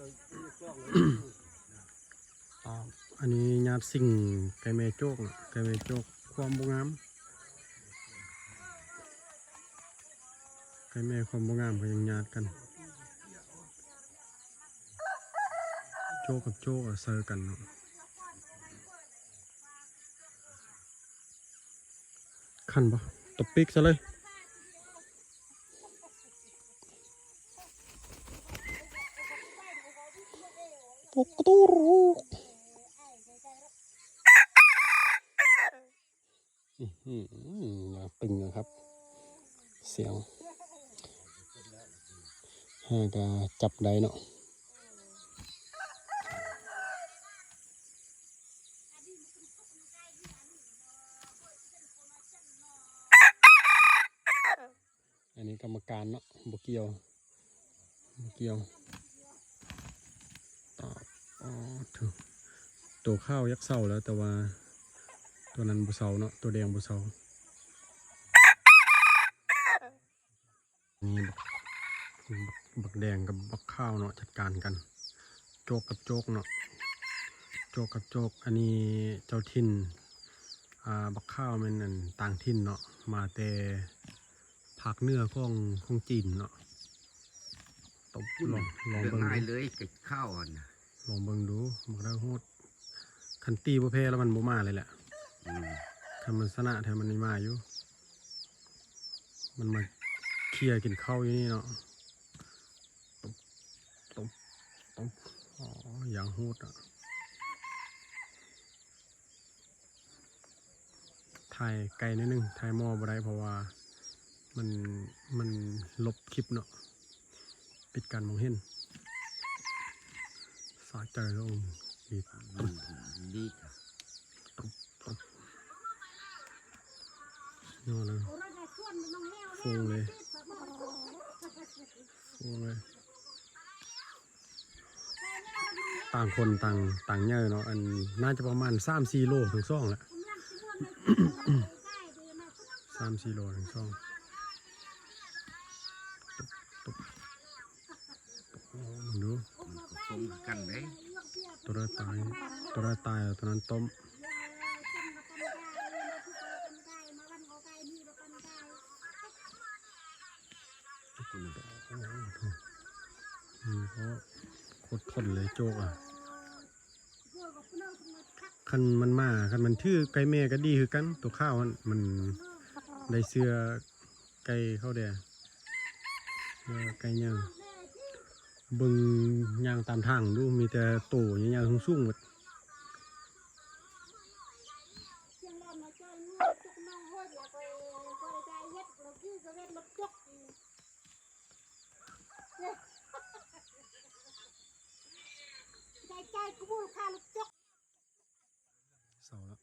ອ່າ ອັນນີ້ຍາດຊິງໄກ່ແມ່ໂຈກເນາະ ໄກ່ແມ່ໂຈກຄວາມບໍ່ງາມ ໄກ່ແມ່ຄວາມບໍ່ງາມກໍຍັງຍາດກັນ ໂຈກກັບໂຈກອາໄສກັນເນາະ. ຄັນບໍ່? ຕົບປີກຊະເລີຍ. ປອກກະຕູ ອືມ ໜ້າຕຶງນະຄັບ ສຽງ ຫາກະຈັບໄດ້ເນາະ. ອັນນີ້ກຳມະການເນາະ ບໍ່ກ່ຽວ ບໍ່ກ່ຽວ ຕອບ ອໍ ໂຕຂາວຢາກເຊົາແລ້ວ ແຕ່ວ່າໂຕນັ້ນບໍ່ເຊົາເນາະ ໂຕແດງບໍ່ເຊົາ. ນີ້ບັກ ບັກ ບັກແດງກັບບັກຂາວເນາະ ຈັດການກັນ ໂຈກກັບໂຈກເນາະ ໂຈກກັບໂຈກ. ອັນນີ້ເຈົ້າຖິ່ນ ອ່າ ບັກຂາວແມ່ນອັນຕ່າງຖິ່ນເນາະ ມາແຕ່ພາກເໜືອຂອງ ຂອງຈີນເນາະ. ຕົບ ລອງ ລອງເບິ່ງດູ ເລີຍ ຂາວຫັ້ນນະ ລອງເບິ່ງດູ ບັກດາວໂຫດ. ຄັນຕີບໍ່ແພ້ແລ້ວມັນບໍ່ມາເລີຍແຫຼະ ອືມ ຄັນມັນຊະນະແທ້ມັນນີ້ມາຢູ່ ມັນມາເຄຍກິນເຂົ້າຢູ່ນີ້ເນາະ. ຕົບ ຕົບ ຕົບ ອໍ ຢ່າງໂຫດອະ. ຖ່າຍໄກໜ້ອຍໜຶ່ງ ຖ່າຍໝໍ່ບໍ່ໄດ້ ເພາະວ່າມັນ ມັນລົບຄລິບເນາະ ປິດການມອງເຫັນ. ສະໃຈໂລງ ດີດ ດີດ ຕບ ຕບ ຍອດເລີຍ ໂຟງເລີຍ ໂຟງເລີຍ. ຕ່າງຄົນຕ່າງ ຕ່າງໃຫຍ່ເນາະ ອັນ ໜ້າຈະປະມານສາມສີ່ໂລທັງສອງແຫຼະ ສາມສີ່ໂລທັງສອງ. ຕົບ ຕົບ ຕົບ ເບິ່ງດູ ມັນກໍຊົງຄືກັນເດ້ ຕົວໃດຕາຍ ຕົວໃດຕາຍ ຕົວນັ້ນຕົ້ມ. ອືມ ໂຄດທົນເລີຍໂຈກອະ. ຄັນມັນມາ ຄັນມັນຖືໄກ່ແມ່ກໍດີຄືກັນ ຕົວຂາວຫັ້ນ ມັນໄດ້ເຊື້ອໄກ່ເຂົາແດ່ ເຊື້ອໄກ່ໃຫຍ່. ເບິ່ງຍ່າງຕາມທາງດູ ມີແຕ່ໂຕໃຫຍ່ໆ ສູງໆ ໝົດ. ເຊົາລະ